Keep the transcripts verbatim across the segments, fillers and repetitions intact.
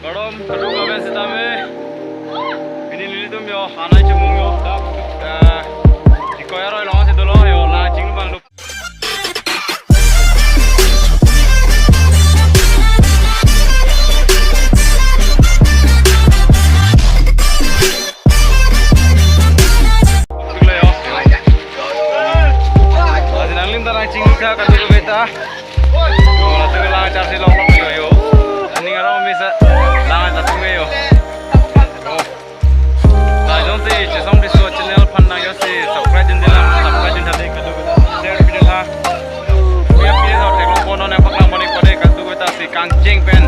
Kardom, kardom kaben sitame. Pini nelitum yo, anai chomong yo. Eh, Dikoi aroi alongsi dolo yo, la chingvang lo. Lasi nanglim ta nangchingsa katu beta. Oh, latu lang charsi long long yo yo. Aning arong misa lang ta tung yo. Oh. Lajong si Chesong Diso channel aphan nang yo si subscribe dun dilang, subscribe dun thale katu beta. Share video ha. Pia pia no thek long pono ne paklang pon-ik pade katu beta si kangcheng pen.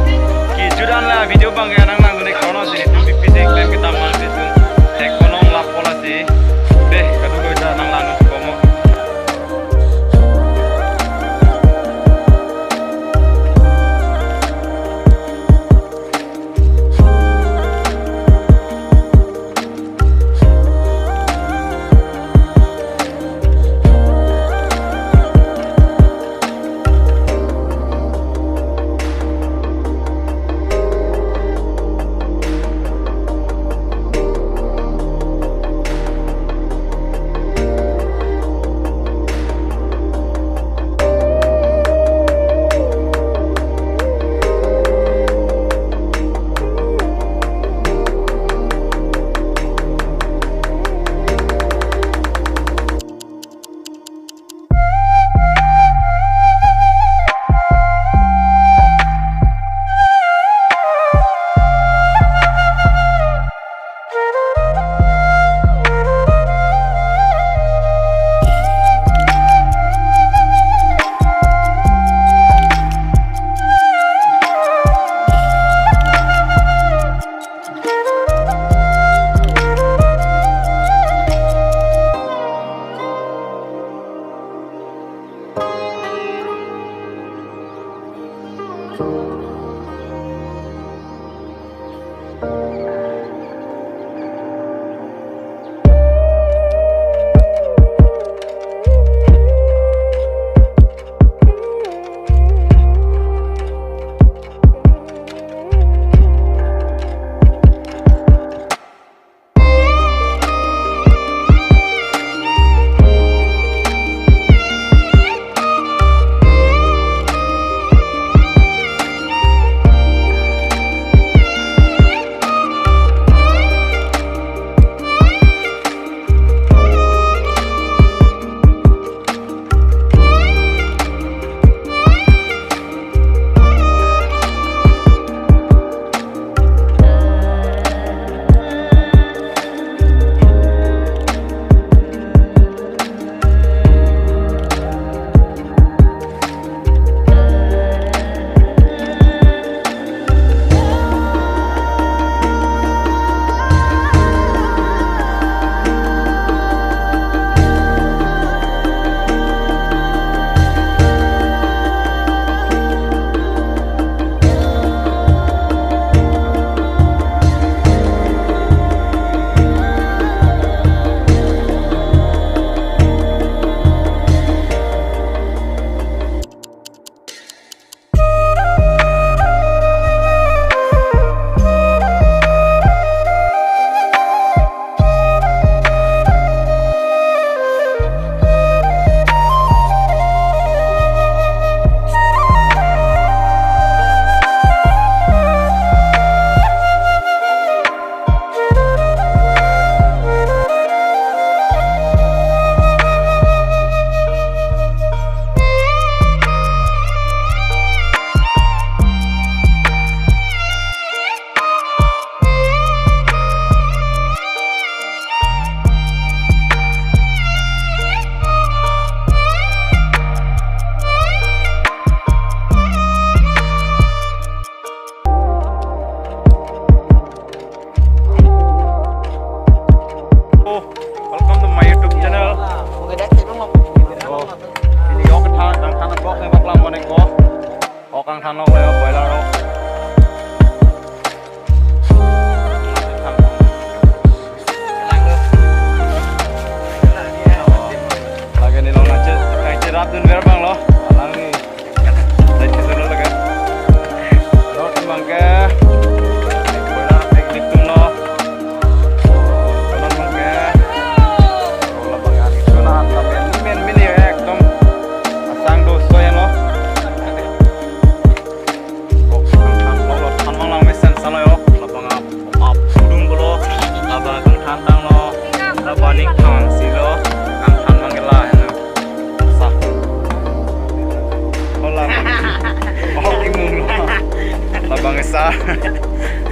Kejut an la video bang ya nang lang ne kono si tu pipi si klem kita mal si tu. Thek ponong lap pola si. Deh, katu beta nang lang komo.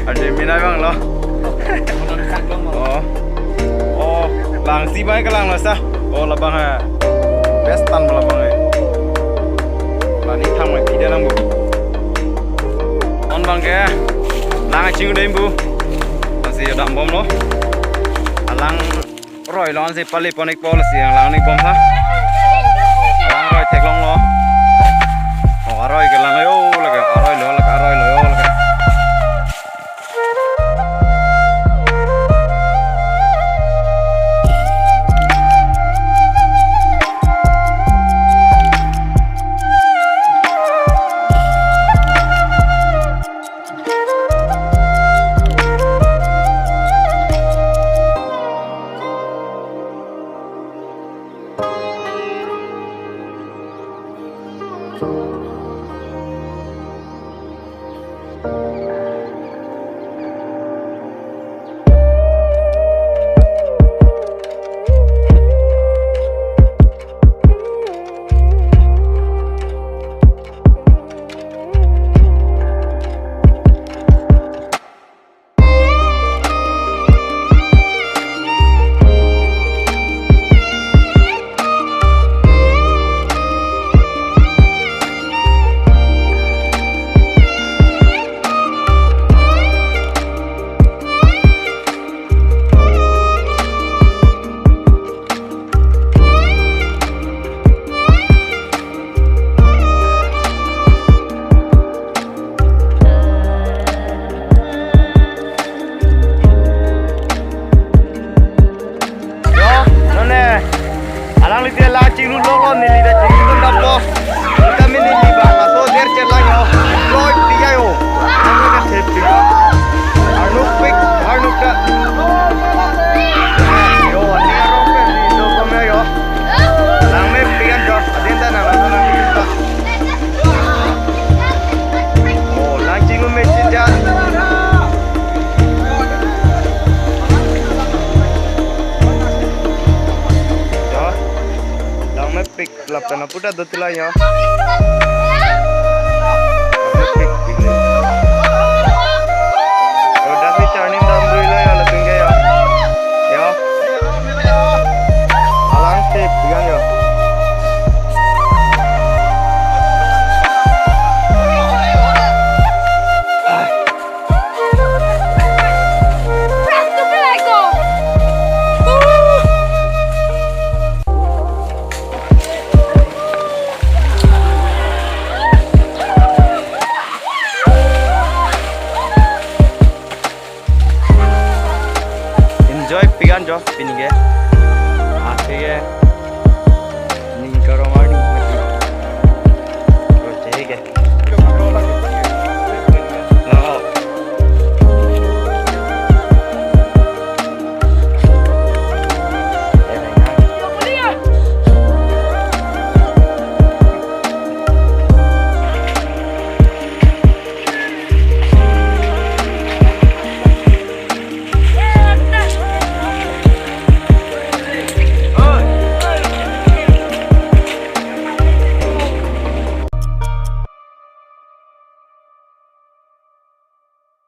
Ade mina bang lo. Oh. Oh, lang si bai kelang lo sa. Oh, labang ha. Best tan labang ha. Lani thang mai pida nang bu. On bang ke. Lang ching dei bu. Masih ada bom lo. Alang roi lo ansi pali ponik pol si yang lang ni bom ha. Lang roi theklong lo. Oh, aroi ke lang yo lake, aroi lo lake, aroi lo yo lake. Yo, none. Alanglite la chinglu lok lo, neli ta chinglu dap lo. Vitamin neli ba, laso der chet lang yo. Loi pi ya yo. Nang ka thep pi yo. Arnuk pik, arnuk ta. Yo, ani arong pen ni do kom ya yo. Lang mepik an jo, adin ta nang nang nang ta. Oh, lang chinglu me chinja. Jo, lang mepik lap ta na puta do tila yo. Mepik, pik le. Yo, dasi charning dam rui lo yo, laping ke yo. Yo. Alang sip, bigan yo. Enjoy pigan jo pini ke. Akhir ke.